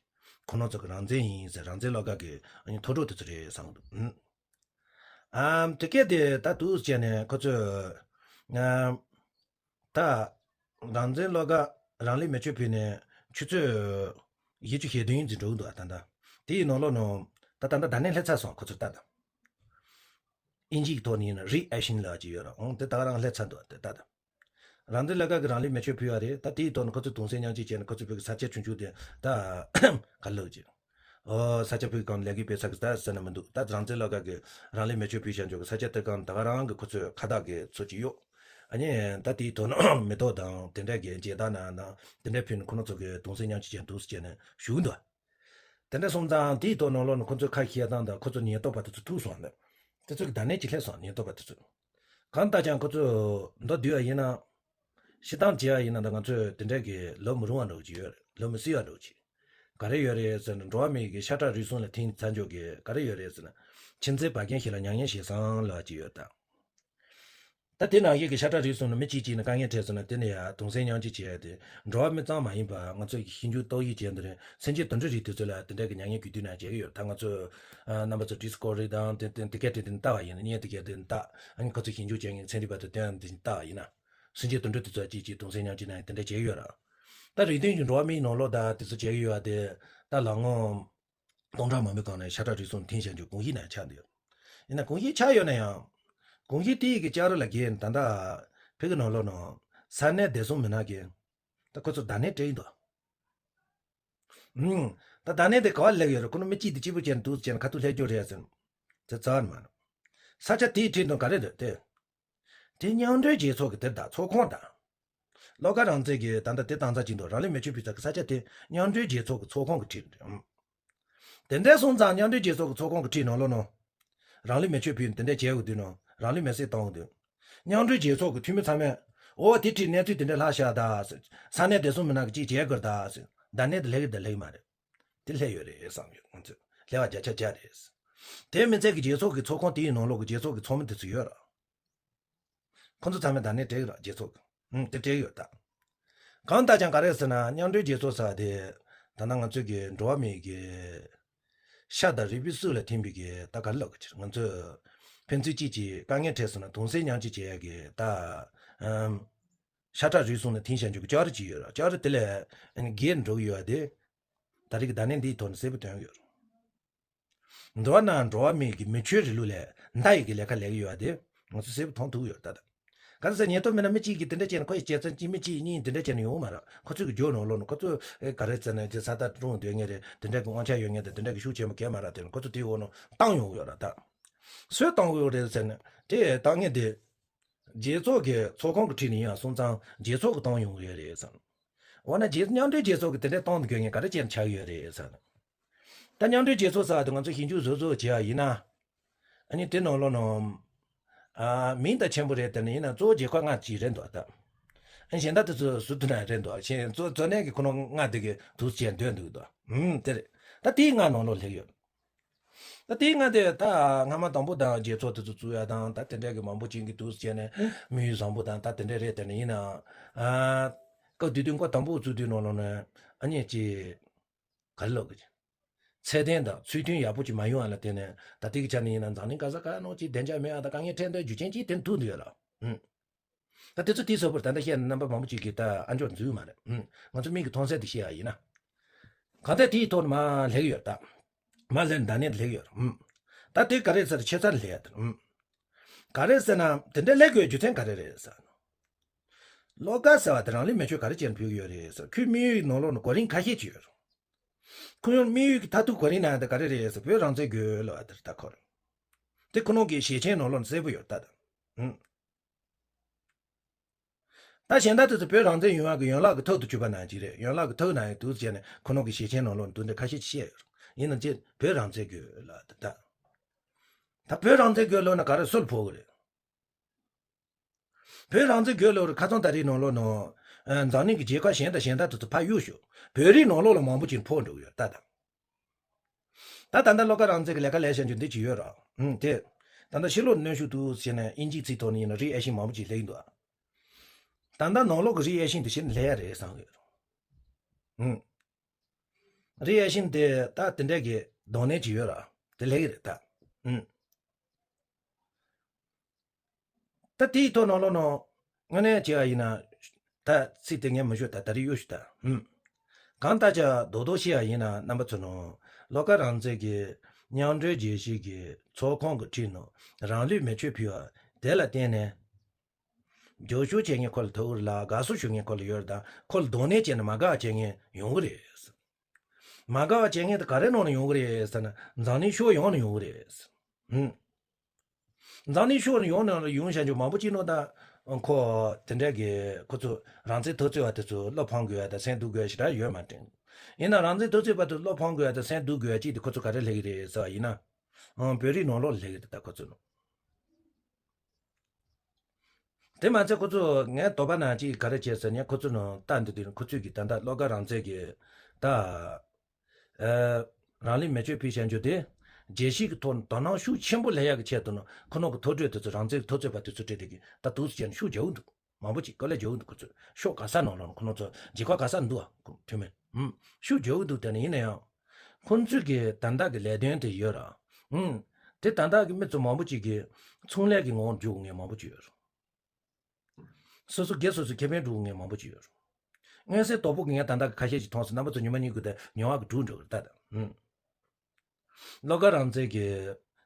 ཁོ་རང་ཚོ་གི་རང་བཙན་ཡིན་ཟེར། རང་བཙན་བློ་དགའ་གི་ཨ་ནི་ཐོ་ཕྲུག་དེ་ཚོ་རེད་བསམ་གི་འདུག་ཨམ། དེ་སྐད་དེ་ད་འདུག་བྱས་ནས་ཁོ་ཚོས་ཨམ། ད་རང་བཙན་བློ་དགའ་རང་ལུས་མེ་མཆོད་ཕུལ་ནས་ཆུ་ཚོད་བཞི་བཅུ་ཞེ་བདུན་ཙམ་འགྲོ་གི་འདུག་ད་ལྟ་དེའི་ནང་ལོགས་ནང་ད་ད་ལྟ་ད་ནས་སླེབས་ཚར་སོང་། ཁོ་ཚོ་ད་ད། ཨིན་ཇིའི་ཐོག་ནས་ཡིན་ན་རི་ཨེ་ཤིན་ལབ་ཅིག་ཡོད་རེད། འོང་དེ་ད་ག་རང་སླེབས་ཚར་འདུག་དེ་ད་ད། རང་བཙན་བློ་དགའ་གི་རང་ལུས་མེ་མཆོད་ཕུལ་བ་རེད། ད་དེའི་ཐོག་ནས་ཁོ་ཚོས་གདུང་སེམས་མཉམ་སྐྱེད་བྱས་ནས་ཁོ་ཚོའི་བོད་ཀྱི་ས་ཆ་ཆུང་ཆུང་དེ་ད་ག་ལབ་ཅིག་ཨོ་ས་ཆ་ཕུད་གང་ལས་ཀའི་དཔེ་ས་གི་ད་ཟེར་ན་མི་འདུག་ད་རང་བཙན་བློ་དགའ་གི་རང་ལུས་མེ་མཆོད་ཕུལ་བྱས་འཇོག་གི་ས་ཆ་དེ་གང་ད་ག་རང་གི་ཁོ་ཚོས་ཁ་བཏགས་གི་ཚོ་ཅིག་གཡོག་ཨ་ནི་ད་དེའི་ཐོག་ནས་མེ་ཏོག་དང་དེ་འདྲ་གི་མཇལ་དར་ནང་དང་དེ་འདྲ་ཕུལ་ནས་ཁོ་རང་ཚོ་གི་གདུང་སེམས་མཉམ་སྐྱེད་བྱས་འདུག་ཟེར་ནས་ཞུ་གི་འདུག་དེ་འདྲ་སོང་ཙང་དེའི་ཐོག་ནང་ལོགས་ནས་ཁོ་ཚོས་ཁ་བཤད་སྟངས་དང་ཁོ་ཚོ་ཉེན་རྟོག་པ་དེ་ཚོ་ཐུག་སོང་ནས། དེ་ཚོ་གི་ད་ནས་ཅིག་སླེབས་སོང་། ཉེན་རྟོག་པ་དེ་ཚོ། གང་ལྟར་ཀྱང་ཁོ་ཚོ་མདོར་བསྡུས་པ་ཡིན་ན། སྤྱིར་བཏང་བྱས་པ་ཡིན་ན་ད་ང་ཚོས་དེ་འདྲ་གི་ལབ་མི་རུང་བ་འདྲ་བོ་ཅིག་ཡོད་རེད། ལབ་མི་སྲིད་པ་འདྲ་བོ་ཅིག་ག་རེ་ཡོད་རེད་ཟེར་ན། འགྲོ་བ་མིའི་གི་ཤ་ཁྲག་རུས་གསུམ་ལ་ཐིམ་ཚར་འཇོག་གི་ག་རེ་ཡོད་རེད་ཟེར་ན། མཁྱེན་བརྩེ་བར་ཁྱད་ཞིག་ལ་མྱ་ངན་བཞེས་སོང་ལབ་ཅིག་ཡོད་ད། ད་དེ་ནང་བཞིན་གྱི་ཤ་ཁྲག་རུས་གསུམ་ལ་མི་གཅིག་གཅིག་ནས་དཀའ་ངལ་འཕྲད་སོང་ན། དེ་ནས་ཡང་གདུང་སེམས་མཉམ་སྐྱེད་བྱས་ཏེ། འགྲོ་བ་མི་ཙམ་མ་ཡིན་པ་ང་ཚོ་གི་ཤིས་བརྗོད་རྟོག་ཞིབ་བྱས་འདི་རེད། སེམས་ཅན་དུད་འགྲོ་རིགས་དེ་ཚོ་ལ་དེ་འདྲ་གི་མྱ་ངན་གུས་འདུད་ནང་བྱེད་ཀྱི་ཡོད། ད་ང་ཚོ་རྣམ་པ་ཚོ་ཌིས་ཀོ་རི་དང་དེ་དེ་དེ་ག་དེ་དེ་ལྟ་བ་ཡིན་ན། བརྙན་དེ་ག་དེ་ལྟ། ཨ་ནི་ཁོ་ཚོ་ཤིས་བརྗོད་བྱེད་མཁན་ཚན་རིག་པ་དང་དེ་ཡང་དེ་ལྟ་བ་ཡིན་ན། སེམས་ཅན་དུད་འགྲོ་དེ་ཚོ་གཅིག་གཅིག་གདུང་སེམས་མཉམ་སྐྱེད་ནང་དེ་འདྲ་བྱེད་ཀྱི་ཡོད་ར། ད་རིགས་མཐུན་གྱི་འགྲོ་བ་མིའི་ནང་ལོགས་ད་དེ་ཚོ་བྱེད་ཀྱི་ཡོད་པ་དེ་ད་ལོ་ངོ་སྟོང་ཕྲག་མང་པོའི་གོང་ནས་ཤ་ཁྲག་རུས་གསུམ་ཐིམ་བཞག་རྒྱུ་དགོངས་ཡིག་ནང་ཆགས་འདུག་ཡིན་ན་དགོངས་ཡིག་ཆགས་ཡོད་ན་ཡང་། གོང་ཞུས་དེ་ཡི་གི་ལྕགས་རི་ལ་གི་ད་ལྟ་བོད་ཀྱི་ནང་ལོགས་ནང་ས་གནས་བདེ་སྲུང་མི་སྣ་གི་ད་ཁོ་ཚོ་བརྡ་གནས་སྤྲད་ཡིན་འདུག་ཨུམ། ད་བརྡ་གནས་དེ་ག་པར་སླེབས་ཡོད་རེད། ཁོ་ནི་མི་གཅིག་དེ་གཅིག་པུ་བྱས་ནས་འདུག་བྱས་ནས་ཁ་ཐུག་སླེབས་རྒྱུ་རེད་ཟེར། དེ་རྩ་བ་ནས་མ་རེད། ས་ཆ་དེའི་ཁྲིད་དོན་ག་རེ་རེད་དེ། དེ་མཉམ་འབྲེལ་རྒྱལ་ཚོགས་ཀྱི་དེ་དང་ཚོགས་ཁང་དང་། བློ་དགའ་རང་བཙན་གྱི་ད་ལྟ་དེ་བཏང་ཚར་གྱི་འདུག་རང་ལུས་མེ་མཆོད་ཕུལ་ས་གི་ས་ཆ་དེ་མཉམ་འབྲེལ་རྒྱལ་ཚོགས་ཀྱི་ཚོགས་ཁང་གི་ཁྲིད་རེད། དེ་འདྲ་སོང་ཙང་མཉམ་འབྲེལ་རྒྱལ་ཚོགས་ཀྱི་ཚོགས་ཁང་གི་ཁྲིད་ནང་ལོགས་ནང་། རང་ལུས་མེ་མཆོད་ཕུལ་ནས་དེ་འདྲ་བྱས་ཡོད་དུས་ནང་རང་ལུས་མེ་བསྲེགས་བཏང་ཡོད་དུས། མཉམ་འབྲེལ་རྒྱལ་ཚོགས་ཀྱི་འཐུས་མི་ཚང་མས། འོ་དེ་ཁྲིད་གནས་ཚུལ་དེ་འདྲ་ལྷག་ཤག་ད། ས་གནས་བདེ་སྲུང་མི་སྣ་གི་ཅིག་བྱས་དགོས་ད། བརྡ་གནས་དེ་སླེབས་ཀྱི་ད་སླེབས་ཀྱི་མ་རེད། དེ་སླེབས་ཡོད་རེད་བསམ་ཡོད་ང་ཚོས། སླེབས་པ་བརྒྱ་ཆ་བརྒྱ་རེད། དེ་མིན་ཚད་ཀྱི་རྒྱལ་ཚོགས་ཀྱི་ཚོགས་ཁང་དེའི་ནང་ལོགས་ཀྱི་རྒྱལ་ཚོགས་ཀྱི་ཚོགས་མི་དེ་ཚོ་ཡོད་ར། ཁོ་ཚོ་ཚང་མས་བརྡ་གནས་སྤྲད་ཡོད་ར་རྒྱལ་ཚོགས་ཀྱི། ཨུམ། དེ་སྤྲད་ཡོད་ད། གང་ལྟར་ཀྱང་ག་རེ་ཟེར་ན་མཉམ་འབྲེལ་རྒྱལ་ཚོགས་ཟེར་བ་དེ། ད་ནང་ང་ཚོས་ཀྱི་འགྲོ་བ་མིའི་གི་ཤ་དང་རུས་པའི་གསེབ་ལ་ཐིམ་པའི་གི་ད་ག་རེ་ལབ་དགོས་ཀྱི་རེད། ང་ཚོས་ཕན་ཚུན་གཅིག་གིས་དཀའ་ངལ་འཕྲད་སོང་ན་གདུང་སེམས་མཉམ་སྐྱེད་བྱེད་ཡ་གི་ད། ཨམ། ཤ་ཁྲག་རུས་གསུམ་ལ་ཐིམ་བཞག་རྒྱུ་གི་ལྕགས་རི་ཅིག་ཡོད་ར། ལྕགས་རི་དེ་ལས་ཨ་ནི་བརྒལ་འགྲོ་གི་ཡོད་པ་དེ། ད་རེས་ཀྱི་བརྡ་གནས་འདིའི་ཐོག་ནས་གསལ་པོ་སྟོན་ཡོད་ར། མདོར་ན་འགྲོ་བ་མིའི་གི་མི་ཆོས་རིང་ལུགས་ལས་འདའ་ཡི་གི་ལས་ཀ་ལས་ཀྱི་ཡོད་པ་དེ་ང་ཚོས་གསལ་པོ་མཐོང་ཐུབ་ཡོད་ད་ལྟ། ག་ཚོད་ཉེན་རྟོག་མི་སྣ་མི་གཅིག་གིས་དེ་འདྲ་བྱས་ན་ཁོ་ཡི་རྒྱལ་མཚན་གཅིག་མི་གཅིག་གཉིས་དེ་འདྲ་བྱས་ན་ཡོང་མ་རེད། ཁོ་ཚོས་ཀྱི་རྒྱུ་ནང་ལོགས་ནས་ཁོ་ཚོས་ཨེ་ག་རེ་ཟེར་ན་དེ་ས་ཐག་རིང་སྡོད་མཁན་རེད། དེ་འདྲ་གི་དབང་ཆ་ཡོད་མཁན་དང་དེ་འདྲ་གི་ཤུགས་ཆེན་པོ་གས་མ་རེད་དེ་ཁོ་ཚོས་དེ་འོག་ནས་བཏང་ཡོང་གི་ཡོད་རེད་ད། སུས་བཏང་གི་ཡོད་རེད་ཟེར་ན་དེ་བཏང་མཁན་དེ། རྒྱལ་ཚོགས་ཀྱི་ཚོགས་ཁང་གི་ཁྲིད་ནས་ཡིན་ཡང་སོང་ཙང་རྒྱལ་ཚོགས་ཀྱིས་བཏང་ཡོང་གི་ཡོད་རེད་ཟེར། འོ་ན་རྒྱལ་མཉམ་འབྲེལ་རྒྱལ་ཚོགས་ཀྱིས་དེ་འདྲ་བཏང་དགོས་མཁན་ག་རེ་བྱས་ནས་ཆགས་ཡོད་རེད་ཟེར། ད་མཉམ་འབྲེལ་རྒྱལ་ཚོགས་ཟེར་བ་དེ་ང་ཚོ་ཞིབ་འཇུག་བཟོ་བཟོ་བྱས་པ་ཡིན་ན། ཨ་ནི་དེ་ནང་ལོགས་ནང་། ཨ། མིང་དང་ཆེན་པོ་རེད་དེ་ནི་ཡིན་ན་གཙོ་བོ་རྒྱལ་ཁབ་ལྔ་ཅིག་རེད་འདུག་ད། ཨ་ནི་གཞན་དག་དེ་ཚོ་ཟུར་དུ་ན་རེད་འདུག་གཞན་གཙོ་གཙོ་གནད་ཀྱི་ཁོ་ན་ལྔ་དེ་གི་དུས་ཆེན་འདོན་འདུག་ད། ཨུམ་དེ་རེད། ད་དེའི་ལྔ་ནང་ལོགས་སླེབས་ཡོད། ད་དེའི་ལྔ་དེ་ད་སྔ་མ་དང་པོ་དང་རྒྱལ་ཚོགས་དེ་ཚོ་བཙུགས་ཡ་དང་ད་དེ་འདྲ་གི་མང་པོ་ཅིག་གི་དུས་ཆེན་ནས་དམིགས་ཡུལ་བཟང་པོ་དང་ད་དེ་འདྲ་རེད་དེ་ནི་ཡིན་ན། ཨ། སྐབས་དེ་དུས་འགོ་དང་པོ་བཙུགས་དུས་ནང་ལོགས་ནས་ཨ་ནི་ཅི། ག་རེ་ལབ་དགོས་ཀྱི། ཚད་ལྡན་དང་ཚུལ་མཐུན་ཡག་པོ་ཅིག་མ་ཡོང་བ་ལ་བརྟེན་ནས་ད་ལྟའི་གི་ཆ་ནས་ཡིན་ན་འཛམ་གླིང་ག་ས་ག་ནང་ཅིག་བདེ་འཇགས་མེད་པ་དང་དཀའ་ངལ་འཕྲད་འདོད་རྒྱུ་རྐྱེན་ཅིག་དེ་ཐུག་འདུག་ཡོད་ལ། ཨུམ། ད་དེ་ཚོ་དེའི་ཟུར་པར་ད་ལྟ་བཤད་ན་རྣམ་པ་མང་པོ་ཅིག་གིས་ད་ཨ་འཇོག་འཛུལ་མ་རེད། ཨུམ། ང་ཚོ་མིག་གི་མཐོང་གསལ་དེ་བཤད་ཡ་ཡིན་ན། གང་ལྟར་དེའི་ཐོག་ནས་མར་སླེབས་ཡོད་ད། མར་སླེབས་ནས་ད་ནས་སླེབས་ཡོད། ཨུམ། ད་དེ་ག་རེ་ཟེར་ཆེ་ཚར་སླེབས་ཡ་དེ། ཨུམ། ག་རེ་ཟེར་ན་དེ་འདྲ་སླེབས་དགོས་རྒྱུ་མཚན་ག་རེ་རེད་ཟེར་ན། བློ་དགའ་ཟེར་བ་དེ་རང་ལུས་མེ་མཆོད་ག་རེ་བྱས་ནས་ཕུལ་གྱི་ཡོད་རེད་ཟེར། ཁོའི་དམིགས་ཡུལ་ནང་ལོགས་ནས་གོ་རིམ་ཁ་ཤས་ཅིག་ཡོད་རེད། ཁོ་ཡང་དམིགས་ཡུལ་གྱི་མཐར་ཐུག་གོ་རིམ་ནང་དེ་ག་རེ་རེད་ཟེར་བོད་རང་བཙན་དགོས་ལབ་པ་དེ་རེད་ད་ཁོ་རེད། དེ་ཁོ་རང་གི་ཞལ་ཆེམས་ནང་ལོགས་ནས་གསལ་པོ་ཡོད་ད་ད། ཨུམ། ད་གཞན་དག་དེ་ཚོ་བོད་རང་བཙན་ཡོང་བ་གི་ཡན་ལག་གི་ཐབས་དུ་གྱུར་པ་ནང་ཅིག་རེད། ཡན་ལག་གི་ཐབས་ནང་ཡང་དུས་བྱས་ནས་ཁོ་རང་གི་ཞལ་ཆེམས་ནང་ལོགས་ནས་དུ་འདྲ་ཁ་ཤས་ཅིག་བཤད་ཡོད་རེད། ཡིན་ནམ་ཅི་བོད་རང་བཙན་དགོས་ལབ་ད་ད། ད་བོད་རང་བཙན་དགོས་ལབ་ན་ག་རེ་སུ་ལ་ཕོག་གི་རེད། བོད་རང་བཙན་དགོས་ལབ་རེད། ཁ་སང་ད་རེས་ནང་ལོགས་ནང་། ཨ། འཛམ་གླིང་གི་རྒྱལ་ཁབ་གཞན་དང་གཞན་དག་དེ་ཚོ་ཕར་གཡུག་ཞོག་བོད་རིགས་ནང་ལོགས་ལ་མང་པོ་ཅིག་ཕོག་འགྲོ་གི་ཡོད་ད་ད། ད་ད་ལྟ་བློ་དགའ་རང་བཙན་གྱི་ལས་ཀ་ལས་བྱ་རྒྱུ་འདི་ཅིག་ཡོད་ར། ཨུམ་དེ། ད་ལྟ་ཕྱི་ལོགས་གནོན་ཤུགས་འདུག་ཟེར་ནས་དབྱིན་ཇིའི་ཚིག་ཐོག་ནས་ཡིན་ན་reaction་མང་པོ་ཅིག་སླེབས་ཀྱི་འདུག་ད་ལྟ་ནང་ལོགས་ཀྱི་reaction་དེ་ཕྱིར་སླེབས་ཡ་རེད་བསམ་གི་ཡོད། ཨུམ། reaction་དེ་ད་དེ་འདྲ་གི་གདོང་ལེན་ཅིག་ཡོད་ར། དེ་སླེབས་ཀྱི་རེད་ད། ཨུམ། ད་དེའི་ཐོག་ནང་ལོགས་ནང་དངོས་གནས་བྱས་པ་ཡིན་ན། ད་ཚིག་དེ་ངས་མི་ཞུ་ད་ད་རེས་གཡུག་ཞུ་ད། ཧུམ། གང་ལྟར་ཀྱང་རྡོག་རྡོག་བཤད་པ་ཡིན་ན་རྣམ་པ་ཚོ་ནང་བློ་དགའ་རང་བཙན་གྱི་མཉམ་འབྲེལ་རྒྱལ་སྤྱིའི་གི་ཚོགས་ཁང་གི་ཁྲིད་ནང་རང་ལུས་མེ་མཆོད་ཕུལ་བ་དེ་ལ་བརྟེན་ནས། རྒྱབ་སྐྱོར་བྱེད་མཁན་ཁོ་ལ་ཐུག་གི་རེད་ལ་དགའ་བསུ་ཞུ་མཁན་ཁོ་ལ་ཡོད་རེད་ད་ཁོ་ལ་གདོང་ལེན་བྱས་ནས་མ་དགའ་བ་བྱེད་མཁན་ཡོང་གི་རེད། མ་དགའ་བ་བྱེད་མཁན་དེ་ག་རེ་ནང་ནས་ཡོང་གི་རེད་ཟེར་ན་འཛམ་གླིང་ཕྱོགས་ཡོངས་ནས་ཡོང་གི་རེད། ཧུམ། འཛམ་གླིང་ཕྱོགས་ནས་ཡོང་ནས་ཡོང་བཞག་རྒྱུ་མང་པོ་ཅིག་ནང་ད། ཁོ། དེ་འདྲ་གི་ཁོ་ཚོ་རང་བཙན་འཐབ་རྩོད་པ་དེ་ཚོ་བློ་ཕམ་དགོས་ཡ་དང་སེམས་སྡུག་དགོས་ཡ་ཞེ་དྲག་ཡོད་མ་རེད། ཡིན་ན་རང་བཙན་འཐབ་རྩོད་པ་དེ་བློ་ཕམ་དགོས་ཡ་དང་སེམས་སྡུག་དགོས་ཡ་ཅིག་དེ་ཁོ་ཚོ་ག་རེ་སླེབས་ཀྱི་རེད་ཟེར་བ་ཡིན་ན། ཨང་། བོད་རིགས་ནང་ལོགས་ལ་སླེབས་ཀྱི་རེད་ད་ཁོ་ཚོ་ནང་། དེ་མ་ཚད་ཁོ་ཚོ་ངས་དོགས་པ་ནང་ཅིག་ག་རེ་བྱས་ཟེར་ན་ཁོ་ཚོ་ནང་ལྟ་འདི་དུས་ཁོ་ཚོས་ཀྱི་ད་ལྟ་བློ་དགའ་རང་བཙན་གྱི་ད། ཨ། རང་ལུས་མེ་མཆོད་ཕུལ་བྱ་རྒྱུ་དེ། རྒྱལ་སྤྱིའི་གི་ཐོག་ནས་དོ་སྣང་ཤུགས་ཆེན་པོ་སླེབས་ཡག་གི་ཆེད་དུ་ནི་ཁོ་ནང་གི་མཐོ་གྲོས་དེ་ཚོ་རང་བཙན་གི་འཐབ་རྩོད་པ་དེ་ཚོ་ཁྲིད་དེ་གི་ད་དུས་སུ་བྱས་ནས་ཤུགས་རྒྱག་གི་འདུག་མང་པོ་ཅིག་དཀའ་ལས་རྒྱག་གི་འདུག་ཁོ་ཚོས་ཤོག་ག་ས་ནང་ལོགས་ནས་ཁོ་ནང་ཚོ་རྒྱལ་ཁབ་ག་ས་འདུག་ཨ་ཁོ་འཐུས་མི་ཧུམ་ཤུགས་རྒྱག་གི་འདུག་དེ་ནི་ཡིན་ན་ཡང་། ཁོ་ཚོས་གི་ད་ལྟ་གི་ལས་དོན་དེ་ཡོད་ར། ཧུམ། དེ་ད་ལྟ་གི་མི་ཚོ་མང་པོ་ཅིག་གི་ཚོང་ལས་ཀྱི་ངོ་བོར་འཇུག་མཁན་མང་པོ་ཅིག་ཡོད་ར། སོ་སོ་སྒེར་སོ་སོའི་ཁེ་ཕན་སྒྲུབ་མཁན་མང་པོ་ཅིག་ཡོད་རེད། མངོན་གསལ་དོད་པོ་གི་ངས་ད་ལྟ་གི་ཁ་ཤས་ཤིག་མཐོང་སོང་རྣམ་པ་ཚོ་ཉི་མ་གཉིས་ཀྱི་དེ་མྱོང་བ་གི་གྲུབ་འགྲོ་གི་རེད་ད་ད། ཧུམ། བློ་དགའ་རང་བཙན་གྱི་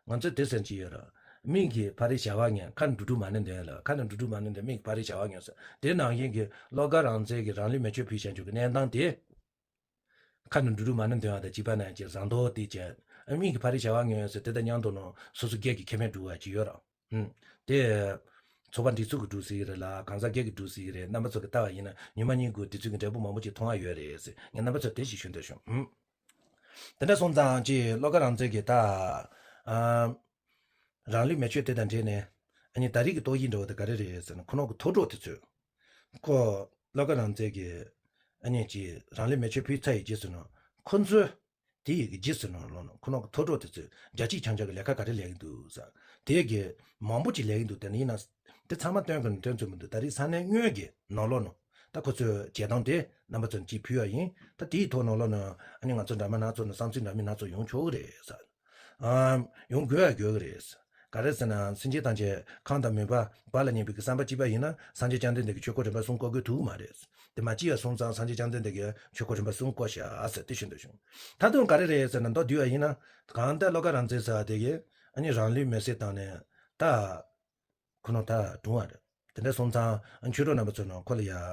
ང་ཚོས་དེ་ཟེར་གྱི་ཡོད་རེད། མིག་གིས་ཕ་རི་བྱ་བ་ཉན། ཁ་ནས་འབྲུ་དྲུག་མ་ཎི་འདོན་ལ། ཁ་ནས་འབྲུ་དྲུག་མ་ཎི་འདོན། མིག་གིས་ཕ་རི་བྱ་བ་ཉན་ཟེར། དེ་ནང་བཞིན་གྱི་བློ་དགའ་རང་བཙན་གྱིས་རང་ལུས་མེ་མཆོད་ཕུལ་བྱ་འཇུག་གི་གནས་སྟངས་དེ། ཁ་ནས་འབྲུ་དྲུག་མ་ཎི་འདོན་པ་དང་བཅས་པ་ན་ཅིག་བཟང་མདོག་དེ་བྱས། མིག་གིས་ཕ་རི་བྱ་བ་ཉན་ཟེར། དེ་དང་མཉམ་དུ་ནང་སོ་སོ་སྒེར་གྱི་ཁེ་ཕན་སྒྲུབ་པ་ཅིག་ཡོད་ར། ཨུམ། དེ། ཚོགས་པ་སྒྲིག་འཛུགས་ཀྱིས་སྒྲུབ་སྲིད་ཀྱི་རེད་ལ། གང་ཟག་སྒེར་གྱིས་སྒྲུབ་སྲིད་ཀྱི་རེད། རྣམ་པ་ཚོ་གིས་ལྟ་བ་ཡིན་ན་ཉི་མ་གཉིས་གོང་དུས་ཚོད་ཀྱི་འབྲས་བུ་མང་པོ་ཅིག་མཐོང་ཡ་ཡོད་རེད་ཟེར། ངས་རྣམ་པ་ཚོར་དེ་ཞིག་ཞུ་འདོད་བྱུང་། ཨུམ། དེ་འདྲ་སོང་ཙང་ཅིག་བློ་དགའ་རང་བཙན་གྱིས་ད། ཨ། རང་ལུས་མེ་མཆོད་དེ་དང་འབྲེལ་ནས། ཨ་ནི་ད་རེས་ཀྱི་རྟོག་ཞིབ་འདྲ་བོ་དེ་ག་རེ་རེད་ཟེར་ན། ཁོ་རང་གི་མཐོ་གྲོགས་དེ་ཚོས། ཁོ་བློ་དགའ་རང་བཙན་གྱིས་ཨ་ནི་ཅིག་རང་ལུས་མེ་མཆོད་ཕུལ་ཚར་ཡི་རྗེས་སུ་ནང་ཁོ་ཚོས། དེ་ཡི་གི་རྗེས་སུ་ནང་ལོགས་ནང་ཁོ་རང་གི་མཐོ་གྲོགས་དེ་ཚོས་རྒྱལ་སྤྱིའི་ཁྱབ་ཆ་གི་ལས་ཀ་ག་རེ་ལས་ཀྱི་འདུག་ཟེར། དེ་གི་མང་པོ་ཅིག་ལས་ཀྱི་འདུག་དེ་ནི་ཡིན་ན་དེ་ཚང་མ་སྟོན་གི་སྟོན་ཚུལ་མི་འདུག་ད་རེས་ས་གནས་དངོས་ཀྱི་ནང་ལོགས་ནང་ད་ཁོ་ཚོས་བྱེད་སྟངས་དེ་རྣམ་པ་ཚོར་ཅིག་ཕུལ་བ་ཡིན། ད་དེའི་ཐོག་ནང་ལོགས་ནང་ཨ་ནི་ང་ཚོ་འདྲ་མིན་སྣ་ཚོགས་ནང་བསམ་ཚུལ་འདྲ་མིན་སྣ་ཚོགས་ཡོང་ཆོག་གི་རེད་ཟེར། ཨམ། ཡོང་དགོས་ཡ་དགོས་གི་རེད། ག་རེ་ཟེར་ན་སེམས་ཅན་ཐམས་ཅད་ཁམས་དང་མུན་པ་བག་ལ་ཉལ་བའི་གི་བསམ་པ་གཅིག་པ་ཡིན་ན་སངས་རྒྱས་བཅོམ་ལྡན་འདས་ཀྱིས་ཆོས་འཁོར་རིམ་པ་གསུམ་བསྐོར་དགོས་ཐུག་མ་རེད། དེ་མ་གཅིག་ཡ་སོང་ཙང་སངས་རྒྱས་བཅོམ་ལྡན་འདས་ཀྱིས་ཆོས་འཁོར་རིམ་པ་གསུམ་བསྐོར་བཞག་ཟེར་དེ་ཞུ་འདོད་བྱུང་། ད་དུང་ག་རེ་རེད་ཟེར་ན་མདོར་བསྡུས་པ་ཡིན་ན། གང་ལྟར་བློ་དགའ་རང་བཙན་ཟེར་བ་དེ་གིས་ཨ་ནི་རང་ལུས་མེར་སྲེག་བཏང་ནས་ད། ཁོ་རང་ད་གྲོངས་པ་རེད། དེ་འདྲ་སོང་ཙང་ཆོས་གྲོགས་རྣམ་པ་ཚོ་ནང་ཁོ་ལ་ཡ་ཨ་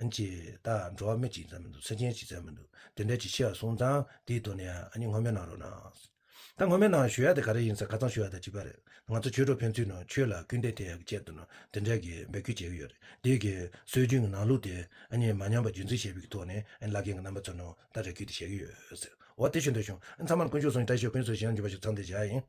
ནི་ཅིག་ད་འགྲོ་བ་མི་གཅིག་ཙམ་མི་འདུག་སེམས་ཅན་གཅིག་ཙམ་མི་འདུག་དེ་འདྲ་ཅིག་ཤི་བ་སོང་ཙང་དེའི་ཐོག་ནས་ཡ་ཨ་ནི་བསྔོ་སྨོན་གནང་རོགས་གནང་། ད་བསྔོ་སྨོན་གནང་ཞུ་ཡ་དེ་ག་རེ་ཡིན་ཟེར། ཁ་སང་ཞུ་ཡ་དང་གཅིག་པ་རེད། ང་ཚོ་ཆོས་གྲོགས་ཕན་ཚུན་ནང་ཆོས་ལ་སྐུལ་འདེད་ཐེབས་ཡ་གི་ཆེད་དུ་ནང་དེ་འདྲ་གི་འབོད་སྐུལ་བྱེད་ཀྱི་ཡོད་རེད། དེ་གི་སྲོལ་རྒྱུན་གྱི་ནང་ལུགས་དེ་ཨ་ནི་མ་ཉམས་པ་རྒྱུན་འཛིན་བྱེད་པའི་ཐོག་ནས་ཨ་ནི་བླ་རྒན་གྱི་རྣམ་པ་ཚོ་ནང་ད་རེ་སྐུལ་དེ་བྱེད་ཀྱི་ཡོད་ཟེར། འོ་དེ་ཞུ་འདོད་བྱུང་། ཨ་ནི་ཚང་མར་དཀོན་མཆོག་གསུམ་གྱི་བཀྲ་ཤིས་ཤོག་ཀུན་སོང་ཞིང་འཇུག་པ་ཞིག་འཚམས་འདིར་བཞག་ཡིན།